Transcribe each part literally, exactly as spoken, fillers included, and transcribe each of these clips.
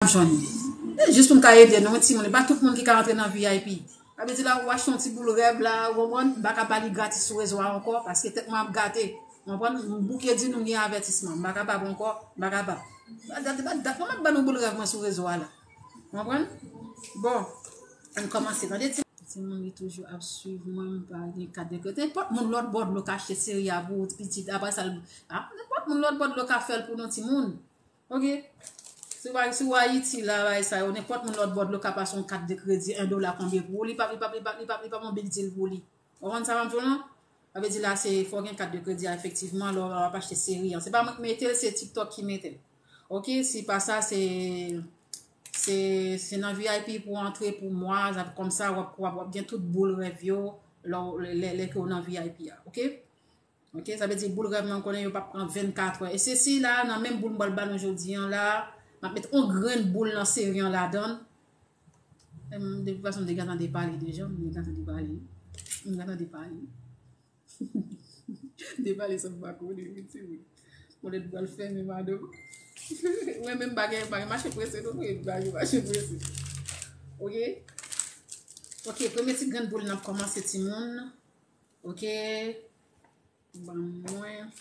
Jwenn. E jis pou m ka ede nou, timoun. E pa tout moun ki ka rantre nan V I P. Sa vle di la, ou achte yon ti boul rèv la, ou konprann, m pa ka ba li gratis sou rezo a ankò, paske tèt mwen ap gate. Ou konprann? M bouke di nou gen avètisman. M pa kapab ankò, m pa kapab. Ba dat, ba dat, mwen m ap ba nou boul rèv mwen sou rezo a la. Ou konprann? Bon, ann kòmanse. Tande ti. Timoun li toujou ap swiv mwen, m pa gen kat de kredi. Nenpòt moun lòt bò dlo ka achte seri a pou pitit. Apre sa, l- a, nenpòt moun lòt bò dlo ka fè l pou nou timoun. Ok? Si w, si w Ayiti la, bagay sa yo, nenpòt moun lòt bò dlo ka pase yon kat de kredi, en dola konbyen pou ou, li p ap, li p ap, li p ap, li p ap, li p ap yon big deal pou li. Ou konprann sa m ap di w lan? Sa vle di la, se fò w gen kat de kredi a, efektivman, lè w ap achte seri an. Se pa mwen ki mete l, se TikTok ki mete l. Ok? Si pa sa, se, se, se nan V I P pou antre pou mwa, zafè kòmsa, w ap, w ap, w ap gen tout boul rèv yo, lè, lè, lè, lè ke w nan V I P a. Ok? Ok, sa vle di boul rèv nan konnen yo p ap pran vennkatrè. E se si la, nan menm boul m pral ba nou jodi an la, m ap met on grenn boul nan seri an ladan l. Em, de tout fason, m te gentan depale deja, m te gentan depale. M gentan depale. Depale sa m pa konnen, wi, timoun. Mwen lè m pral fèmen, madanm. Mwen menm bagay, bagay mache prese, non, mwen bagay mache prese. Ok? Ok, premye ti grenn boul n ap kòmanse, timoun. Ok? Ban mwen.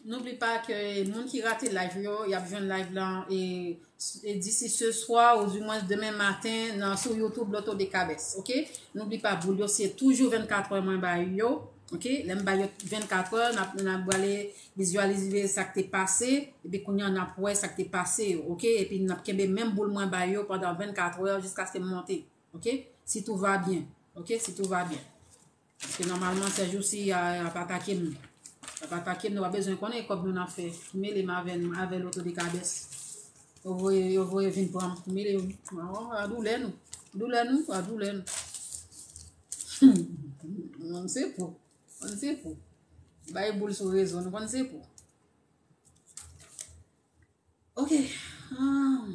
N'oublie pas que moun ki rate live yo, y ap jwenn live lan e, e d'ici ce soir ou du moins demain matin nan, sou YouTube Loto de Cabès, ok? N'oublie pas, boul yo se toujou vennkatrè mwen ba yo, ok? Lè m ba yo vennkatrè, n ap, n ap prale vizyalize sa k te pase, epi kounye a n ap wè sa k te pase yo, ok? Epi n ap kenbe menm boul mwen ba yo pandan vennkatrè jiskaske m monte. Ok? Si tout va bien. Ok? Si tout va bien. Paske nòmalman, sèjousi, y a, y ap atake m. Y ap atake m, nou pa bezwen konnen kòb nou n ap fè. Ki mele m avè, avè Loto de Cabès. Yo voye, yo voye vin pran m. Ki mele yo. A, a doulè nou. Doulè nou, a doulè nou. Hmm. Konn se pou. Konn se pou. Bay boul sou rezo, nou konn se pou. Ok. Ah.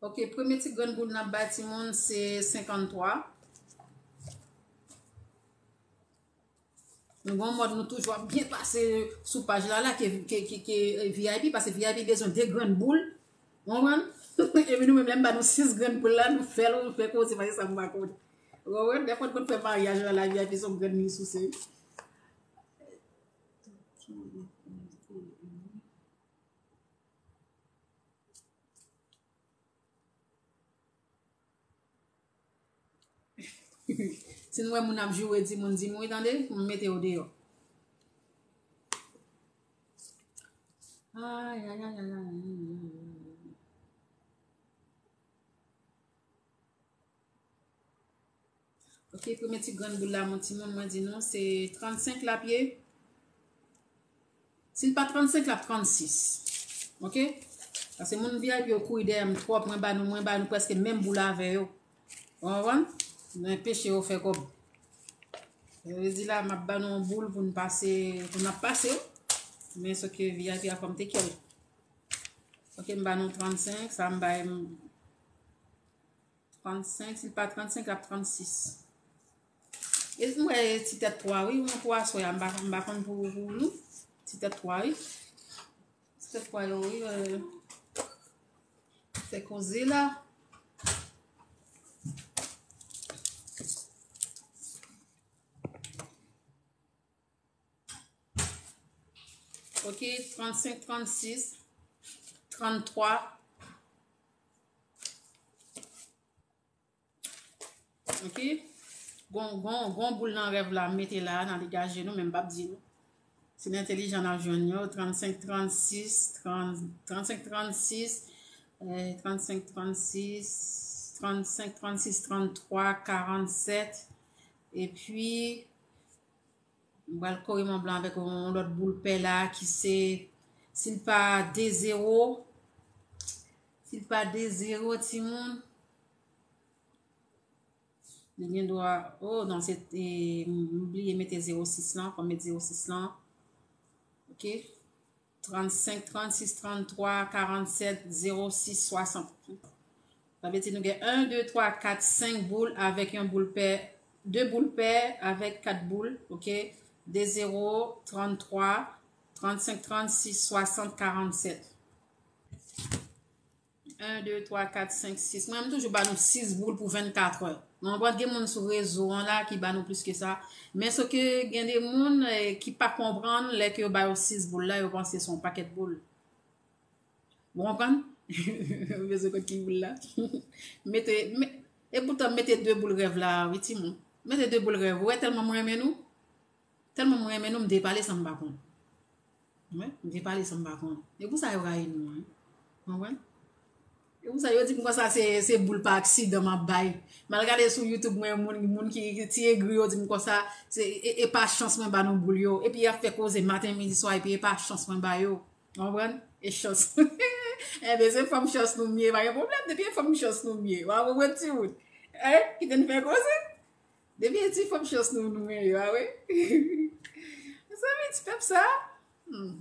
Ok, premye ti grenn boul n ap bay timoun, se senkanntwa. Nou gon mòd nou toujou ap byen pase sou paj la, la ke, ke, ke, ke, eh, V I P, paske V I P bezwen de grenn boul. Ou konprann? Epi nou menm, lè m ba nou sis grenn boul la, nou fè l, nou fè koze, paske sa m pa konnen. Ou konprann? Dèfwa n konn fè maryaj la, la V I P se yon grenn li souse. Si n wè moun ap joure, di moun, di moun, wi, tande, pou m mete yo deyò. Ay, ay, ay, ay, ay, ay, ay, ay. Ok, premye ti grenn boul la, mon timoun, mwen di nou, se trannsenk l ap ye. Si l pa trannsenk, l ap trannsis. Ok? Paske moun V I P yo kouri dèyè m twòp, mwen ba nou, mwen ba nou prèske menm boul avè yo. Ou konprann? Nou enpeche yo fè kòb. Sa vle di la, m ap ba nou yon boul pou n pase, pou n ap pase yo. Men se ke V I P a fò m te kè l. Ok, m ba nou trannsenk, sa m bay m trannsenk, si l pa trannsenk, l ap trannsis. E m wè ti tèt twa, wi, yon twa sou a, m pa, m pa konn pou, pou nou. Ti tèt twa, wi. Ti tèt twa yo, wi, euh, fè koze la. Ok, trannsenk, trannsis, tranntwa. Ok? Gon, gon, gon boul nan rèv la, m mete la, n a degaje nou, men m p ap di nou. Si n entelijan, n ap jwenn yo. Trannsenk, trannsis, trant, trannsenk, trannsis, eh, trannsenk, trannsis, trannsenk, trannsis, tranntwa, karannsèt. Epi, m pral kore Mont Blanc avèk yon lòt boul pè la ki se, si l pa de zewo, si l pa de zewo, timoun, li gen dwa, oh non, se, e, m, m bliye mete zewo sis lan, fò m met zewo sis lan. Ok. Trannsenk, trannsis, tranntwa, karannsèt, zewo sis, swasant. Sa vle di nou gen en, de, twa, kat, senk boul avèk yon boul pè, de boul pè avèk kat boul, ok? De zewo, tranntwa, trannsenk, trannsis, swasant, karannsèt. En, de, twa, kat, senk, sis. Mwen, m toujou ba nou sis boul pou vennkat è. Mwen konprann gen moun sou rezo an la ki ba nou plis ke sa. Men se ke gen de moun eh, ki pa konprann lè ke yo ba yo sis boul la, yo panse se yon pakèt boul. Ou konprann? Ou bezwen konn ki boul la. Mete, me, e poutan mete de boul rèv la, wi, timoun. Mete de boul rèv. Ou wè tèlman mwen renmen nou. Tèlman mwen renmen nou, m depale san m pa konn. Wi, m depale san m pa konn. E pou sa yo rayi nou, wi. Konprann? E pou sa yo di m konsa se, se boul pa aksidan m ap bay. M al gade sou YouTube, mwen, moun, moun ki, ki ti egri yo di m konsa, se, e, e pa chans mwen ba nou boul yo. Epi y ap fè koze maten, midi, swa, epi e pa chans mwen ba yo. Konprann? E chans. Enben, se fanm chans nou m ye, pa gen pwoblèm. Depi e fanm chans nou m ye. W a konprann, timoun? Hein? Kite n fè koze. Depi e ti fanm chans nou, nou menm yo, a wi. Mezanmi, ti pèp sa. Hmm.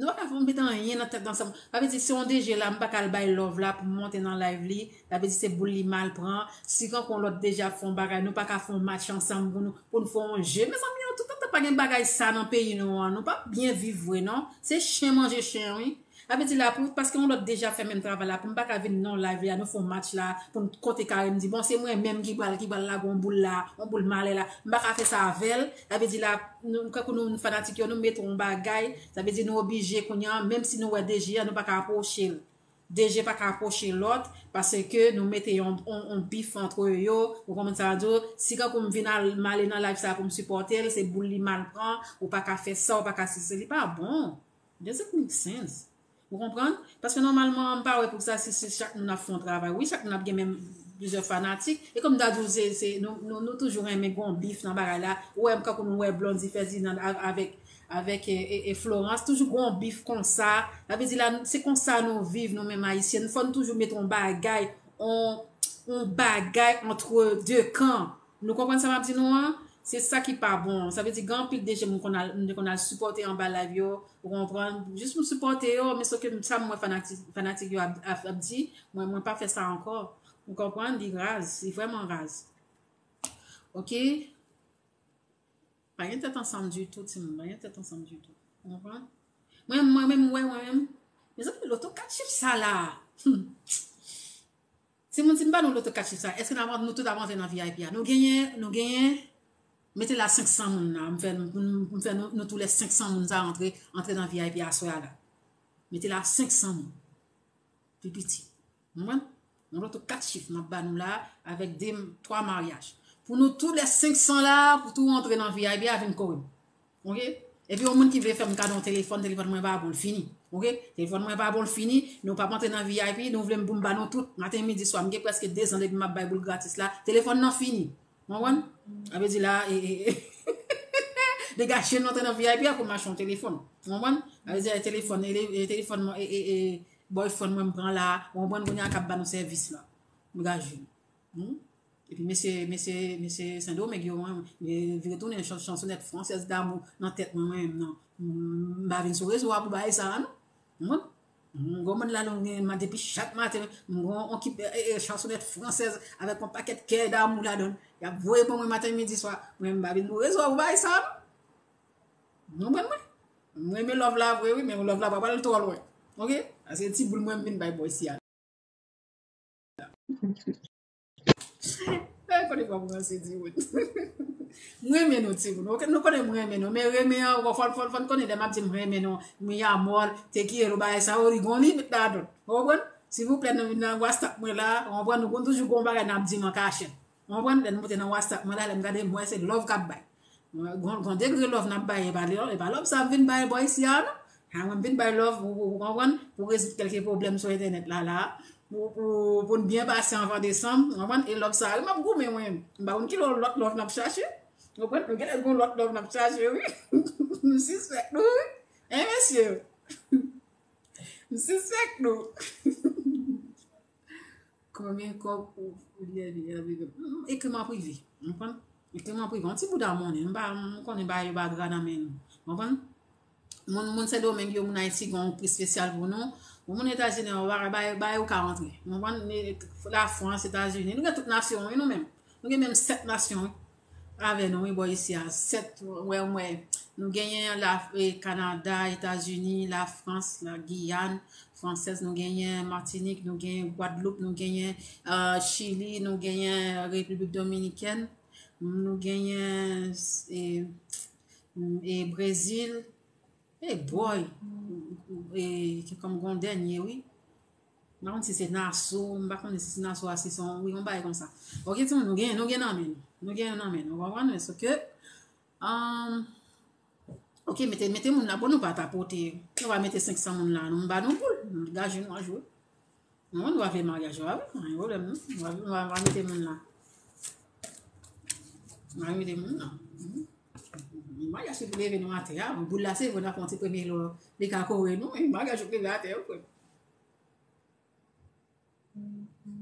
Nou pa ka fè mete anyen nan tèt ansanm. Sa vle di, si yon D J la, m pa ka al bay love la pou m monte nan live li. Sa vle di, se boul li mal pran. Si kankou yon lòt D J ap fè yon bagay, nou pa ka fè yon match ansanm pou nou, pou n fè yon je. Mezanmi, yo, tout tan pa gen bagay sa nan peyi nou an. Nou pa byen viv vre, non. Se chen manje chen, wi. Sa vle di la, pou, paske yon lòt D J ap fè menm travay la, pou m pa ka vin nan live la, nou fè yon match la, pou n konte kare m di, bon, se mwen menm ki pral, ki pral lage yon boul la, yon boul malè la. M pa ka fè sa avè l. Sa vle di la, nou, kankou nou fanatik yo, nou mete yon bagay, sa vle di nou oblije kounye a, menm si nou wè D J a, nou pa ka apwoche l. D J pa ka apwoche lòt, paske nou mete yon, yon, yon bif antre yo, ou konprann sa m di w, si kankou m vin al, m ale nan live sa pou m sipòte l, se boul li mal pran, ou pa ka fè sa, ou pa ka sezi, li pa bon. Doesn't make sense. Ou konprann? Paske nòmalman, m pa wè pou sa si, si chak moun ap fè yon travay. Wi, chak moun ap gen menm plizyè fanatik. E kòm m ta di w, se, se, nou, nou, nou toujou renmen gon bif nan bagay la. Ou wè, m kankou nou wè Blondy Ferdinand a- avèk, avèk e, e, e Florence. Toujou gon bif konsa. Sa vle di la, se konsa nou viv, nou menm Ayisyen. Fò n toujou mete yon bagay, yon, yon bagay antre de kan. Nou konprann sa m ap di nou an? Se sa ki pa bon. Sa vle di gen anpil D J m konn al, m te konn al sipòte anba live yo, ou konprann? Jis pou m sipòte yo, men soke sa m wè fanatik, fanatik yo ap, ap, ap di, mwen, mwen pa fè sa ankò. Ou konprann? Li raz, li vrèman raz. Oke? Pa gen tèt ansanm ditou, timoun. Pa gen tèt ansanm ditou. Ou konprann? Mwen, mwen menm, mwen, mwen menm. Mezanmi, loto kat chif sa la. Hmm. Timoun, si m ba nou loto kat chif sa, èske n ap, nou tout ap antre nan V I P a? Nou genyen, nou genyen, mete la senk san moun la. M fè, m, m fè nou, nou tou lè senk san moun sa antre, antre nan V I P aswè a la. Mete la senk san moun. Pi piti. Ou konprann? Yon loto kat chif m ap ba nou la, avèk de, twa maryaj. Pou nou tou lè senk san la, pou tou antre nan V I P a, vin kore m. Oke? Epi yon moun ki vle fè m kado yon telefòn, telefòn mwen pa bon, l fini. Oke? Telefòn mwen pa bon, l fini. Nou p ap antre nan V I P, nou vle m pou m ba nou tout. Maten, midi, swa, m gen prèske de zan depi m ap bay boul gratis la. Telefòn nan fini. Ou konprann? Sa vle di la, e, e, e, degaje nou antre nan V I P a pou m achte yon telefòn. Ou konprann? Sa vle di, e, telefòn, e, e, telefòn, e, e, e, boyfriend mwen m pran la. Ou konprann? Kounye a k ap ba nou sèvis la. Degaje nou. Hmm? Epi mesye, mesye, mesye Sendomeng yo, mwen, vire tounen chan-, chansonèt fransèz damou nan tèt mwen, mwen menm, non. M pa vin sou rezo a pou bagay sa a, non. Ou konprann? M gon bann la, nou gen, m depi chak maten, m gon on ki, e, e, chansonèt fransèz avèk on pakèt kè damou ladan l. Y ap voye ban mwen maten, midi, swa. Mwen, m pa vin sou rezo a pou bagay sa a, non. Nou konprann mwen? M renmen love la vre, wi, men love la pa pral twò lwen. Oke? Paske ti boul mwen, m vin bay bò isi a. Mwen konnen pa mwen se di moun. M renmen nou, timoun. Oke, nou konnen m renmen nou. Men renmen an, fò, fò, fò n konnen lè m ap di m renmen nou. Mi amor, te quiero, bagay sa yo, li gon limit ladan l. Ou konprann? Silvouplè, nan, nan WhatsApp mwen la, ou konprann, nou konn toujou gon bagay n ap di m an kachèt. Ou konprann? Lè n monte nan WhatsApp mwen la, lè m gade, m wè se love k ap bay. Gon, gon degre love n ap bay, e pa, e pa love sa m vin bay bò isi a, non. Ha, mwen m vin bay love, ou, ou, ou konprann, pou rezoud kèlke pwoblèm sou entènèt la, la. Pou, pou, pou n byen pase anvan desanm, ou konprann, e love sa, wi, m ap goumen mwen. M pa konn ki lò-, lòt love n ap chache. Ou konprann, nou genlè gon lòt love n ap chache, wi. M sispèk nou, wi. Hein, mesye? M sispèk nou. Konbyen kòb ou, ou dèyè li, hmm, ekri m an prive. Ou konprann? Ekri m an prive. On ti bouda monnen. M pa, m konnen bagay yo pa gra nan men nou. Ou konprann? Moun, moun Sendomeng yo, moun Ayiti, gen yon pri espesyal pou nou. Pou moun Etazini yo, bagay, bagay, bagay ou ka rantre. Ou konprann? Lafrans, Etazini. Nou gen tout nasyon, wi, nou menm. Nou gen menm sèt nasyon, wi. avè nou, wi, bò isi a, sèt, wè, wè. Nou genyen la, e, Kanada, Etazini, Lafrans, la Giyàn fransèz, nou genyen Matinik, nou genyen Gwadloup, nou genyen, e, Chili, nou genyen Repiblik Dominikèn, nou genyen, e, e, Brezil. E, boy, e, kòm gon dènye, wi. M pa konn si se Naso, m pa konn si se Naso a, si se yon, wi, yon bagay konsa. Ok, timoun, nou gen, nou gen nan men nou. Nou gen nan men nou. Ou konprann? Men se ke, um, ok, mete, mete moun la, bon, nou pa ta pote, nou pa mete senk san moun la, nou, m ba nou boul, nou gaje nou a jwe. Non, nou va fè maryaj la, wi, pa gen pwoblèm, non. Nou va, nou va, nou va mete moun la. Nou va mete moun la. Mhm. Maryaj ki pou leve nou atè a, boul la, se vre, n ap fè yon ti premye lò, li ka kore nou, e maryaj ou leve atè, wi, frè.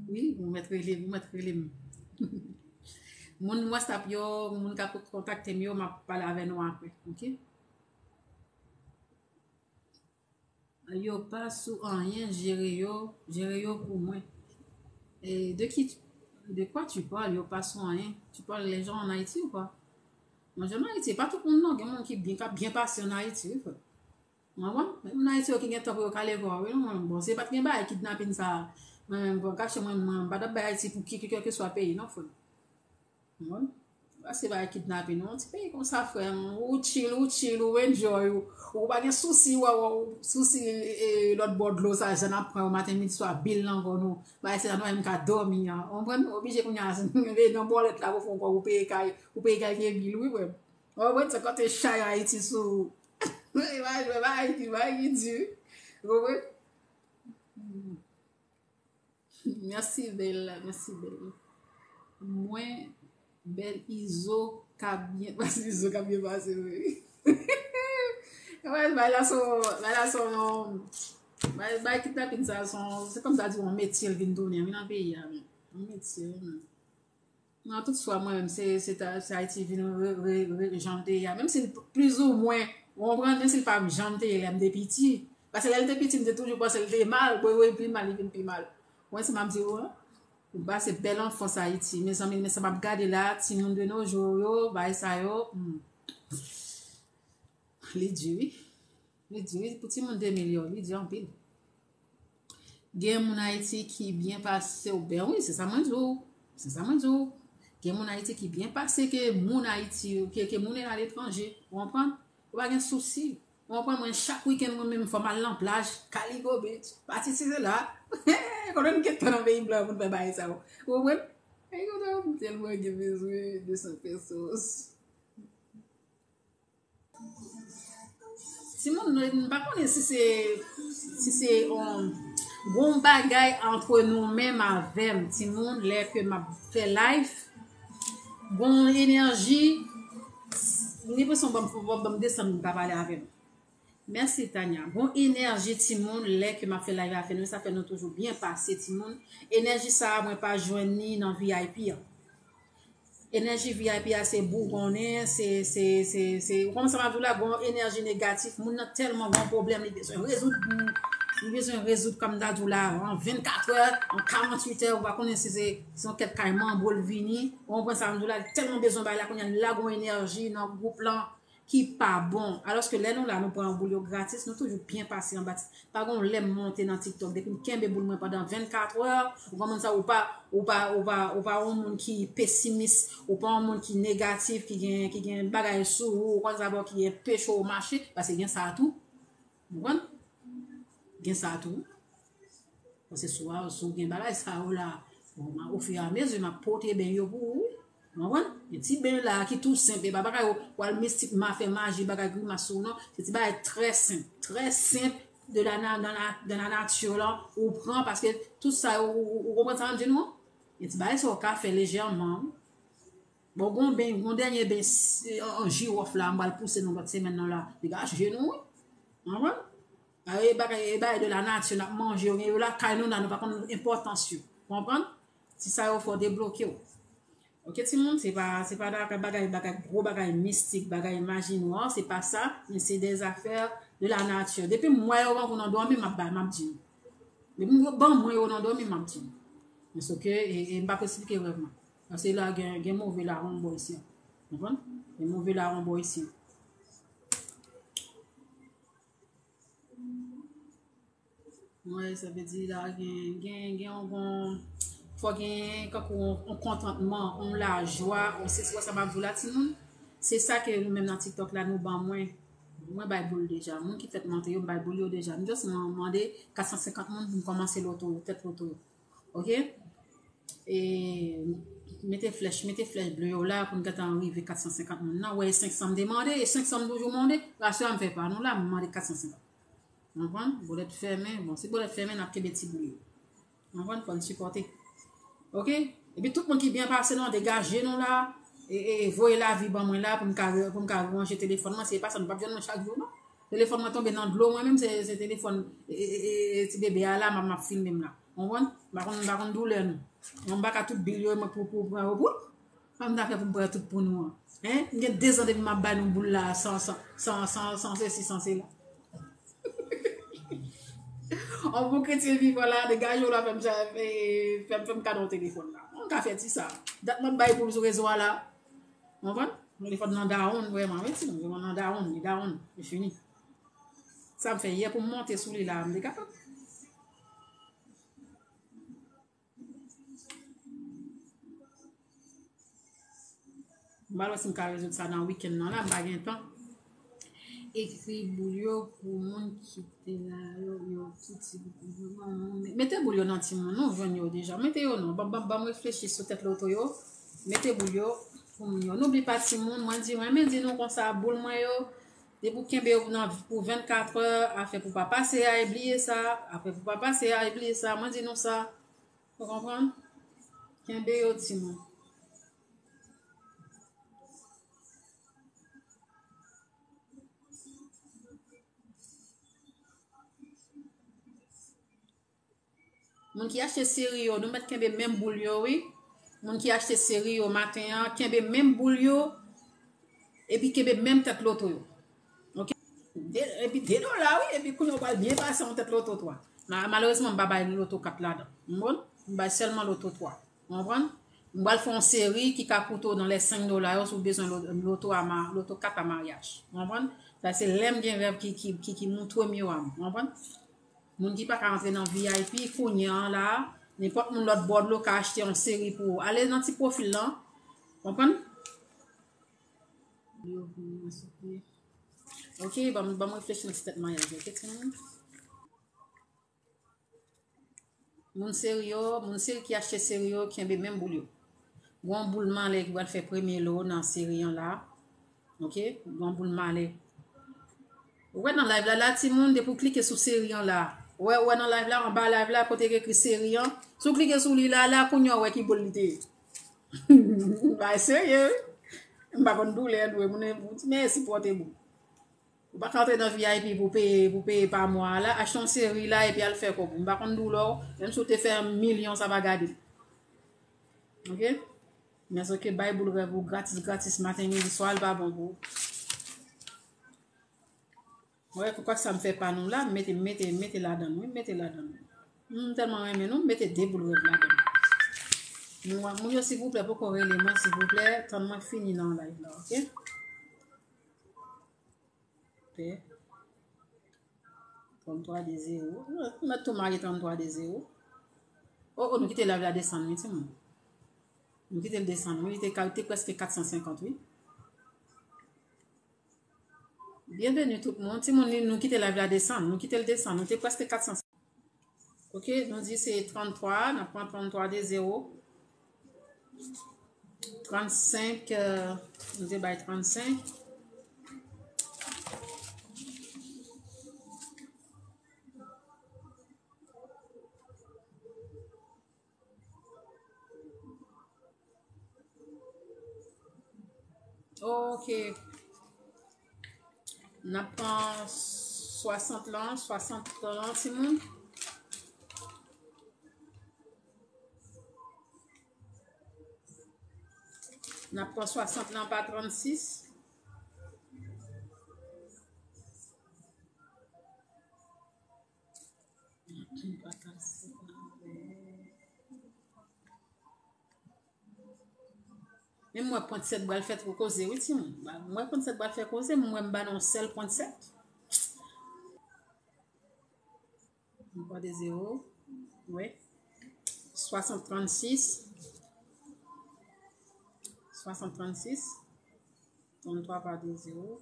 Wi, ou mèt rele, ou mèt rele m. Moun WhatsApp yo, moun k ap kontakte m yo, m ap pale avè nou apre, ok? Yo pa sou anyen, jere yo, jere yo pou mwen. E de ki, de kwa tu parles? Yo pa sou anyen. Tu parles les gens en Haïti ou quoi? Mwen, jan Ayiti, pa tout moun non, gen moun ki byen, k ap byen pase an Ayiti, wi, frè. Mwen, bon, menm moun Ayiti yo ki gen tan pou yo kale kò, wi, non, mwen, bon, se pa t gen bagay kidnapin sa, mwen, mwen, bon, kache mwen, mwen, m pa t ap bay Ayiti pou ki, ki, kèlkeswa peyi, non, frè. Bon, pa se bagay kidnapin, non, ti peyi konsa, frè m, ou chill, ou chill, ou enjoy, ou, ou pa gen sousi, wè, wè, sousi, e, lòt bò dlo sa, jan ap pran yo maten, midi, swa, bil nan kò nou, bagay se la nou menm ka dòmi an, ou konprann, oblije kounye a, nan bòlèt la, pou fè yon kò, ou peye kay, ou peye kèlke bil, wi, frè m. Ou konprann, se kote chay Ayiti sou ou. E pa jwe, pa Ayiti, pa Ayiti. Ou konprann? Mèsi, bèl, mèsi, bèl. Mwen, bèl Izo, k ap byen pase, Izo k ap byen pase, wi. Wè, bay la son, bay la son, bay, bay kidnapin sa, son, se kòm sa di yon metye l vin tounen, wi, nan peyi a, men. Yon metye, wi, men. Non, tout swa mwen menm, se, se ta, se Ayiti vin re, re, re, jan l te ye a. Menm si l plizoumwen, ou konprann, menm si l pa jan l te ye lè m te piti. Paske lè l te piti, m te toujou panse l te mal, bon, wi, pi mal, li vin pi mal. Ou konprann sa m ap di ou an? Ou pase bèl anfans Ayiti. Mezanmi, men sa m ap gade la, timoun de nos jours yo, bagay sa yo, hmm. Li di wi. Li di wi, pou timoun de mil yo, li di anpil. Gen moun Ayiti ki byen pase w, ben wi, se sa mwen di w. Se sa mwen di w. Gen moun Ayiti ki byen pase ke moun Ayiti yo, ke, ke moun aletranje. Ou konprann? Ou pa gen sousi. Ou konprann? Mwen, chak wikenn, mwen menm, fò m al nan plaj, Caligo Beach, pati site la. Konnen nou gentan nan peyi blan pou n fè bagay sa yo. Ou konprann? E kote m tèlman gen bezwen de san pesos. Timoun, m pa konnen si se, si se, um, gon bagay antre nou menm avè m, timoun, lè ke m ap fè live, gon enèji, m gen enpresyon ban m, ban m desann, m pa pale avè m. Mèsi, Tanya. Gon enèji, timoun, lè ke m ap fè live avè nou, sa fè nou toujou byen pase, timoun. Enèji sa a, mwen pa jwenn ni nan V I P an. Enèji V I P a se bougonnen, se, se, se, se, ou konprann sa m ap di w la, gon enèji negatif, moun nan tèlman gon pwoblèm, li bezwen rezoud pou, li bezwen rezoud, kòm m ta di w la, an vennkat è, an karantuit è, ou pa konnen si se, se yon kèk kay manbo l vini, ou konprann sa m ap di w la, li tèlman bezwen bay la, kounye a, la gon enèji nan gwoup lan, ki pa bon. Alòske lè nou la, nou pran boul yo gratis, nou toujou byen pase anba ti. Pa gen yon lè m monte nan TikTok, depi m kenbe boul mwen pandan vennkat è, ou konprann sa, ou pa, ou pa, ou pa, ou pa yon moun ki pesimis, ou pa yon moun ki negatif, ki gen, ki gen bagay sou ou, ou konn sa bò ki enpeche w mache, paske gen sa tou. Ou konprann? Gen sa tou. Paske si w, si w gen bagay sa yo la, bon, ma, ofiramezi, m ap pote ben yo pou ou. Ou konprann? Gen ti ben la ki tou senp, e pa bagay ou, ou al mistik, ma fè maji, bagay grimas sou ou, non. Se ti bagay trè senp, trè senp de la na-, dans la, dans la nature la, ou pran, paske tout sa, ou, ou, ou konprann sa m di nou? Gen ti bagay sa ou ka fè lejèman, wi. Bon, gon ben, gon dènye ben, s-, an, an jiwòf la, m pral pouse nou lòt semèn nan la. Degaje nou, wi. Ou konprann? A, e bagay, e bagay de la nati, n ap manje yo, gen yo lakay nou la, nou pa konn enpòtans yo. Ou konprann? Ti sa yo fò debloke w. Ok, timoun, se pa, se pa bagay, bagay, bagay, gwo bagay mistik, bagay maji nwa, se pa sa, men se des affaires de la nature. Depi m wè yo rankou nan dòmi, m ap bay, m ap di nou. Depi m ban mwen yo nan dòmi, m ap di nou. Men se ke, e, e m pa p esplike rèv mwen. Paske la gen, gen move la, yon bò isi a. Konprann? E move la yon bò isi. Mwen, sa vle di la gen, gen, gen yon bon, fò gen kankou yon, yon kontantman, yon lajwa, yon sesi, wè sa m ap di w la, timoun. Se sa ke nou menm nan TikTok la, nou ban mwen. Mwen bay boul deja. Moun ki fèk monte yo, m bay boul yo deja. M just man-, mande kat san senkant moun pou m kòmanse loto yo, tèt loto yo. Ok? E mete flèch, mete flèch ble yo la pou n gentan rive kat san senkant moun nan. Wè, e senk san m te mande, e senk san m toujou mande. Rasyo a m fè pa nou la, m mande kat san senkant. Konprann? Bolèt fèmen. Bon, si bolèt fèmen, n ap kenbe ti boul yo. Konprann? Fò n sipòte. Ok? Epi tout moun ki byen pase la, degaje nou la. E, e, e voye lavi ban mwen la pou m ka, pou m ka ranje telefòn mwen. Se pa sa, nou p ap jwenn mwen chak jou, non. Telefòn mwen tonbe nan dlo, mwen menm, se, se telefòn, e, e, e, e, ti bebe a la, m ap, m ap filme m la. Konprann? M pa konn, m pa konn doulè nou. Mwen m pa ka tout bil yo, mwen pou, pou pran yo pou. Kòman m ta fè pou m pran tout pou nou an? Hein? M gen dezan depi m ap bay nou boul la, san, san, san, san, san sesi, san sela. On bon kretyen vivan la, degaje w la, fè m sa, fè, fè m, fè m kado yon telefòn la. Mwen ka fè ti sa. Dat m ap bay boul sou rezo a la. Konprann? Telefòn nan down, vrèman, wi, timoun, telefòn nan down, li down, li fini. Sa m fè yè pou m monte sou li la, m te kapab. M pa wè si m ka rezoud sa nan wikenn nan la, m pa gen tan. Ekri boul yo pou moun ki te la yo, yo ki ti, mete boul yo nan timoun, nou jwenn yo deja. Mete yo non, ban, ban, ban m reflechi sou tèt loto yo. Mete boul yo pou moun yo. Noubli pa timoun, mwen di, mwen men di nou konsa, boul mwen yo, depi w kenbe yo nan, pou vennkat è, afè pou pa pase a, e bliye sa, afè pou pa pase a, e bliye sa, mwen di nou sa. Ou konprann? Kenbe yo, timoun. Moun ki achte seri yo, nou mèt kenbe menm boul yo, wi. Moun ki achte seri yo maten an, kenbe menm boul yo, epi kenbe menm tèt loto yo. Ok? De, epi de dola, wi, epi kounye a w pral byen pase yon tèt loto twa. Ma-, malerezman, m pa bay loto kat ladan. Ou konprann? M bay sèlman loto twa. Ou konprann? M pral fè yon seri ki ka koute w nan lè senk dola yo si w bezwen lo-, loto a ma-, loto kat a maryaj. Ou konprann? Sa se lè m gen rèv ki, ki, ki, ki moutre m yo a m. Ou konprann? Moun ki pa ka antre nan V I P, kounye an la, nenpòt moun lòt bò dlo ka achte yon seri pou ou. Ale nan ti pwofil lan. Konprann? Ok, ban m, ban m reflechi nan ti tèt maryaj la, ok, timoun? Moun seri yo, moun seri ki achte seri yo, kenbe menm boul yo. Gon boul malè ki pral fè premye lo nan seri an la. Ok? Gon boul malè. Ou wè nan live la, la, timoun, depi w klike sou seri an la. Ou wè, ou wè nan live la, anba live la, kote ki ekri seri an. Si w klike sou li la, la, kounye a, ou wè ki boul li te ye. Bagay serye, wi. M pa konn doulè, dwe moun, moun, men sipòte boul. Ou pa ka antre nan V I P pou peye, pou peye pa mwa a la. Achte yon seri la epi al fè kòb ou. M pa konn doulè w. Menm si w te fè milyon, sa pa gade l. Ok? Men se ke bay boul rèv ou gratis, gratis, maten, midi, swa, l pa bon pou ou. Wè, pou kwak sa m fè pa nou la, m mete, m mete, m mete ladan l, wi, m mete ladan l. M tèlman renmen nou, m mete de boul rèv ladan l. Moun, moun yo, silvouplè, poko rele mwen, silvouplè, tann mwen fini nan live la, ok? Pè. Tranntwa de zewo. M mèt tou make tranntwa de zewo. O, o, nou kite live la desann, wi, timoun. Nou kite l desann, wi. Li te ka, li te prèske kat san senkant, wi. Byenveni tout moun. Timoun, nou kite live la desann. Nou kite l desann. Nou te prèske kat san senkant. Ok, nou di se tranntwa, n ap pran tranntwa de zewo. Trannsenk, euh, nou te bay trannsenk. Ok. N ap pran swasant lan, swasant lan, timoun. N ap pran swasant lan pa trannsis. Men m wè pwent sèt pral fè koze, wi, timoun. M wè pwent sèt pral fè koze, m wè m ba nou yon sèl pwent sèt. Yon twa de zewo, wi. Swasant trannsis. Swasant trannsis. Trannntwa pa de zewo.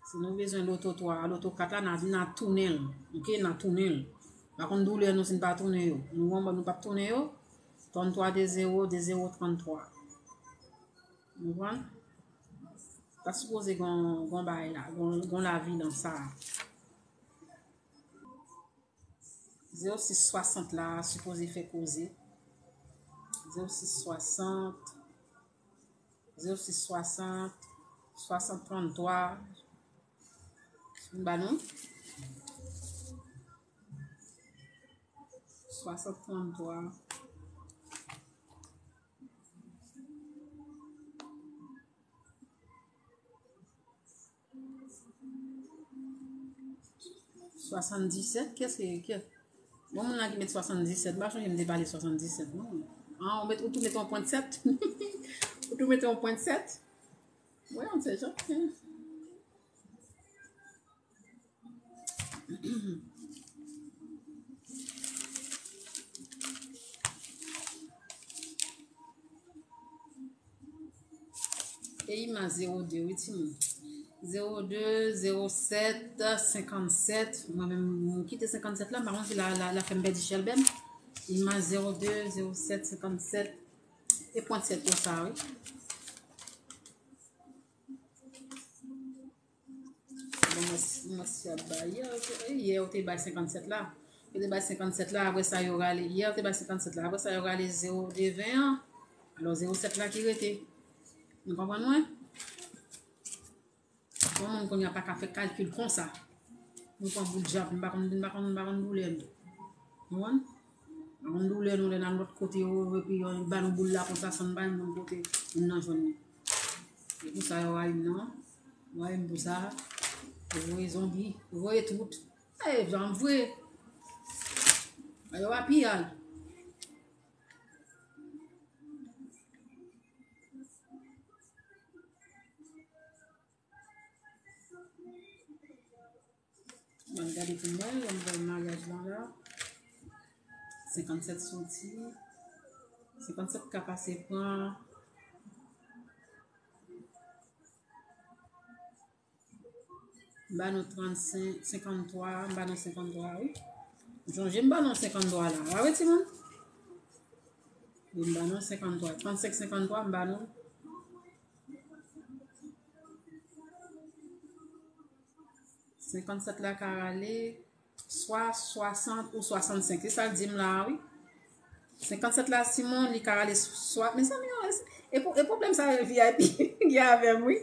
Si nou bezwen loto twa, loto kat la, n a, n a tounen l. Oke, n a tounen l. Pa konn doulè nou si n pa tounen yo. Nou wè, nou p ap tounen yo. Trannntwa de zewo, de zewo trannntwa. Ou konprann? Pa sipoze gon, gon bagay la, gon, gon lavi nan sa. Zewo sis swasant la sipoze fè koze. Zewo sis swasant, zewo sis swasant, swasant trannntwa. M ba nou. Swasant trannntwa. Swasanndisèt, kiyès ki, kiyès? Bon, moun la ki met swasanndisèt, m pa sonje m te pale swasanndisèt, non. Ah, ou met, ou tou met yon pwent sèt? Ou tou met yon pwent sèt? Wi, on sait jamais. E imaj zewo de, wi, timoun. Zewo de, zewo sèt, senkannsèt. Mwen menm, mwen kite senkannsèt la, m pa konn si la, la, la fè m pèdi chèlbè m. Imaj zewo de, zewo sèt, senkannsèt. E pwent sèt yo sa, wi. Bon, mwen, mwen si ap bay. Yè, yè, yo te bay senkannsèt la. Yo te bay senkannsèt la, apre sa, yo rale. Yè, yo te bay senkannsèt la, apre sa, yo rale zewo de ven an. Alò, zewo sèt la ki rete. Nou konprann mwen? Yon moun kounye a pa ka fè kalkil konsa. Nou pran bout djab, m pa konn, m pa konn, m pa konn doulè nou. Nou konprann? M pa konn doulè nou lè n al lòt kote yo, epi yo ba nou boul la konsa san n pa menm kote moun nan jwenn li. E pou sa yo rayi m nan. Yo rayi m pou sa. Yo voye zonbi, yo voye tout. E jan m vre. Yo pa pi al. Mwen gade pou mwen, lè m wè maryaj lan la. Senkannsèt soti. Senkannsèt ka pase pran. M ba nou trannsenk, senkanntwa, m ba nou senkanntwa, wi. Sonje m ba nou senkanntwa la. A wi, timoun? Wi, m ba nou senkanntwa. Trannsenk, senkanntwa, m ba nou. Senkannsèt la ka rale swa swasant ou swasannsenk. Se sa l di m la a, wi. Senkannsèt la, Simon, li ka rale swa, mezanmi, e, e pwoblèm sa yo V I P gen avè m, wi.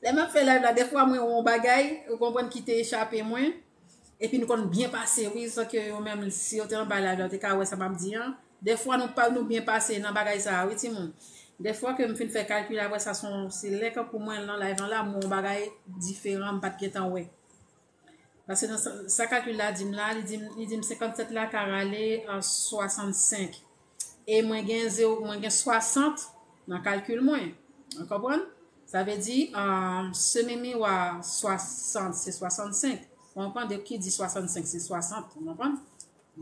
Lè m ap fè live la, dèfwa mwen wè yon bagay, ou konprann, ki te echape mwen. Epi nou konn byen pase, wi, san ke yo menm, si yo te anba live la, yo te ka wè sa m ap di an. Dèfwa nou pa, nou byen pase nan bagay sa a, wi, timoun. Dèfwa ke m fin fè kalkil apre sa, se lè kankou mwen nan live lan la, m wè yon bagay diferan, m pa t gentan wè. Paske nan sa, sa kalkil la di m la, li di m, li di m senkannsèt la ka rale a swasannsenk. E mwen gen zewo, mwen gen swasant nan kalkil mwen. Ou konprann? Sa vle di, um, semi miwa swasant, se swasannsenk. Ou konprann? Donk, ki di swasannsenk, se swasant. Ou konprann?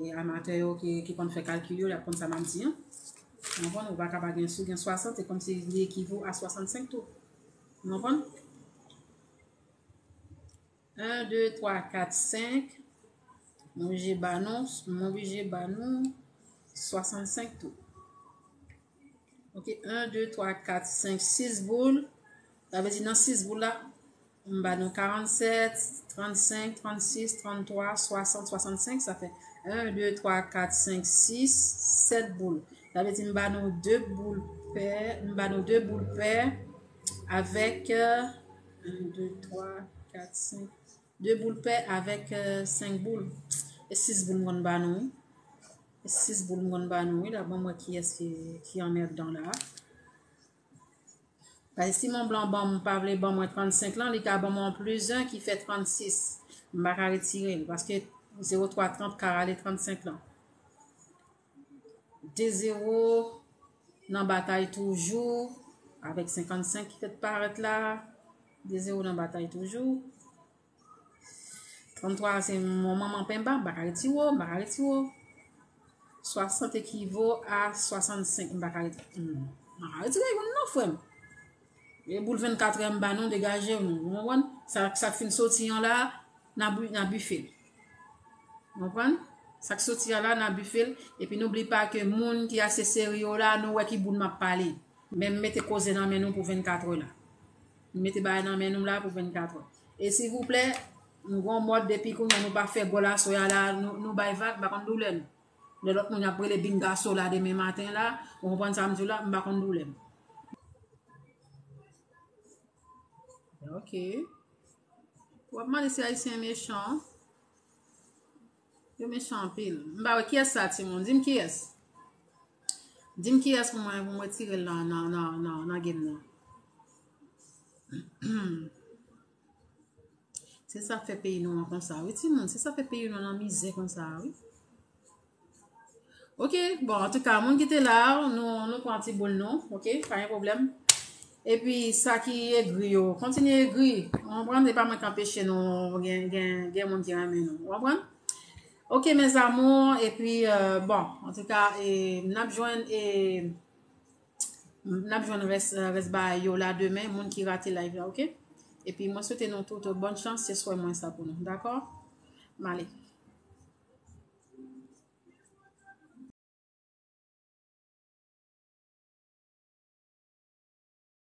E amatè yo ki, ki konn fè kalkil yo, y ap konn sa m ap di an. Ou konprann? Ou pa ka pa gen, si w gen swasant, se kòmsi li ekivo a swasannsenk tou. Ou konprann? En, de, twa, kat, senk. M oblije ba nou, m oblije ba nou swasannsenk tou. Ok, en, de, twa, kat, senk, sis boul. Sa vle di nan sis boul la, m ba nou karannsèt, trannsenk, trannsis, tranntwa, swasant, swasannsenk. Sa fè en, de, twa, kat, senk, sis, sèt boul. Sa vle di m ba nou de boul pè, m ba nou de boul pè avèk, euh, en, de, twa, kat, senk, de boul pè avèk, euh, senk boul. E sis boul m konn ba nou, wi. E sis boul m konn ba nou, wi. La, ban m wè kiyès ki, ki anmèdan la. Paske si Mont Blanc ban m, pa vle ban mwen trannsenk lan, li ka ban mwen yon plis en ki fè trannsis. M pa ka retire l, paske zewo twa trant ka rale trannsenk lan. De zewo, Nan batay toujou, avèk senkannsenk ki fèk parèt la. De zewo nan batay toujou. Tranntwa se yon manman penba, m pa ka retire w, m pa ka retire w. Swasant ekivo a swasannsenk, m pa ka retire. M pa ka retire youn non, frè m. E boul vennkatrè m ba nou, degaje nou. Ou konprann? Sa, sa k fin soti an la, n a bife l. Ou konprann? Sa k soti an la, n a bife l. Epi, n'oublie pas que moun ki asye seri yo la, nou wè ki bout m ap pale. Men m mete koze nan men nou pou vennkatrè la. M mete bagay nan men nou la pou vennkatrè. E silvouplè, m gon mòd depi kounye a nou pa fè gòl aswè a la, nou, nou bay vag, m pa konn doulè nou. Lè lòt moun ap rele bingaso la demen maten la, ou konprann sa m di w la, m pa konn doulè m. Ok. W ap mande si Ayisyen mechan. Yo mechan anpil. M pa wè kiyès sa, timoun. Di m kiyès. Di m kiyès pou mwen, pou mwen retire l nan, nan, nan, nan, nan game nan. Se sa k fè peyi nou an konsa, wi, timoun. Se sa k fè peyi nou an nan mizè konsa, wi. Ok, bon, antouka, moun ki te la, nou, nou pran ti boul nou, ok, pa gen pwoblèm. Epi, sa ki egri yo, kontinye egri. Ou konprann? Se pa mwen k anpeche nou, gen, gen, gen moun ki renmen nou. Ou konprann? Ok, mes amours, epi, euh, bon, antouka, e, n ap jwenn, e, n ap jwenn rès, rès bagay yo la demen, moun ki rate live la, ok? Epi, mwen swete nou tout, tout bòn chans, se swè mwen sa pou nou, dakò? M ale.